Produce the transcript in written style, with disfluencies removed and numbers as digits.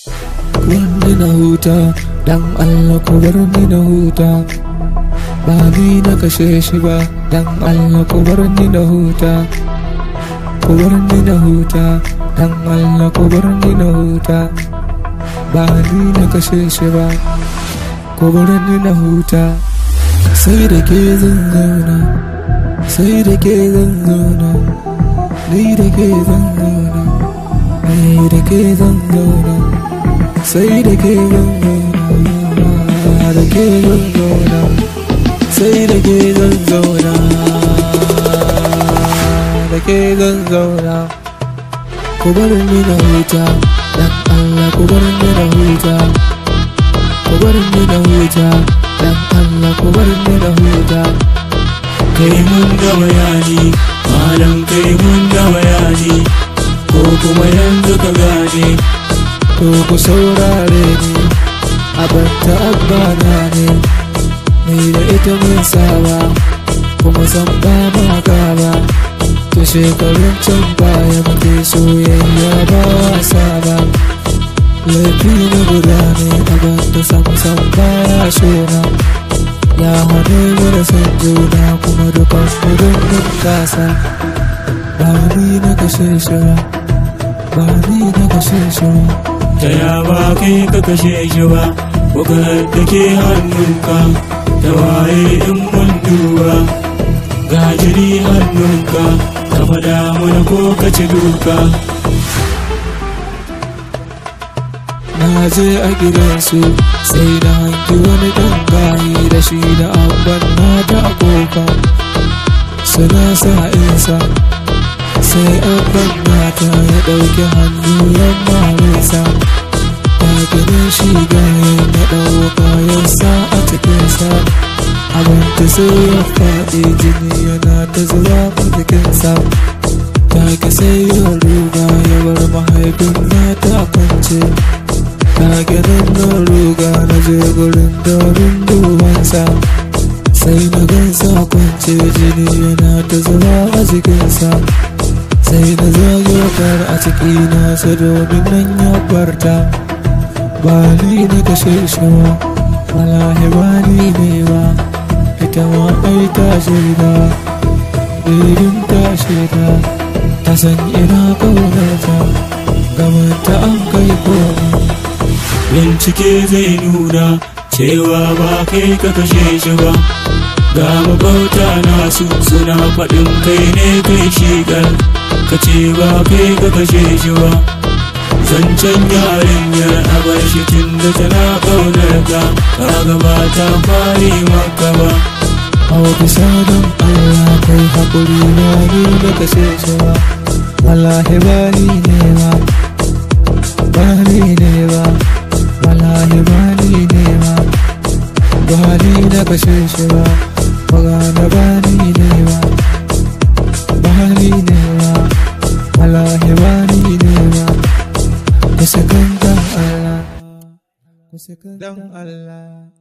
Bar ni na huta, dan Allah ku bar ni na huta. Ba ni na kashe shi ba, dan Allah ku bar ni na huta. Ku bar ni na huta, dan Allah ku bar ni na huta. Ba ni na kashe shi ba, ku bar ni na huta. Sai da ke zan zauna, sai da ke zan zauna, ni da ke zan zauna, ni da ke zan zauna. Sai da ke zan zauna, da ke zan zauna, sai da ke zan zauna, da ke zan zauna. Ku bar ni na huta, dan Allah ku bar ni na huta. Ku bar ni na huta, dan Allah ku bar ni na huta. Kai mun ga bayani, malam kai mun ga bayani, ko kuma yanzu ka gane. To ku saurare ni, abanta abbana ne, ni da ita mun saba, kuma san ba ma gaba. To shekarun can baya muke soyayya ba wasa ba. Laifi na guda ne, abanta sam sam baya sona. Ya hane mu da son juna kuma dukan mu don mun kasa. Ba ni na kashe shi ba, ba ni na kashe shi ba. Ta ya ba kai ka kashe shi ba, wukar da ke hannunka, ta waye in mun duba. Ga jini hannunka, ka faɗa mana ko ka ci duka. Na je a gidansu sai na hangi wani ɗan gaye da shi da abban na ta kofa. Suna sa'insa, sai abban nata ya ɗauki hannu ya mare sa. Takinin shi gayen ya ɗauka ya sa a cikinsa. Abinta sai ya faɗi jini yana ta zuba a jikinsa. Take sai ya ruga ya bar mahaifin nata a kwance. Take nan na ruga na je gurin domin dubansa. Sai na gansa kwance jini yana ta zuba a jikinsa. Sai na zago kar a ciki nasa domin nan ya barta. Ba ni na kashe shi ba, wallahi ba ni ne ba. Ita ma ai ta shaida, irin ta shaida. Ta san ina ƙaunarta, gamanta an kai komai. Bincike zai nuna cewa ba kai ka kashe shi ba. Ga mabauta nasu suna faɗin kai ne kai shigar, ka ce ba kai ka kashe shi ba. Zancen yarinyar a bar shi tun da tana ƙaunar ka, kaga ba ta fari maka ba. A bisa don Allah kai haƙuri ba ni na kashe shi ba, wallahi ba ni ne ba, ba ni ne ba, wallahi ba ni ne ba, ba ni na kashe shi ba, magana ba ni ne ba, ba ni ne ba, wallahi ba ni ne ba. Kusa kan dan Allah, kusa kan dan Allah.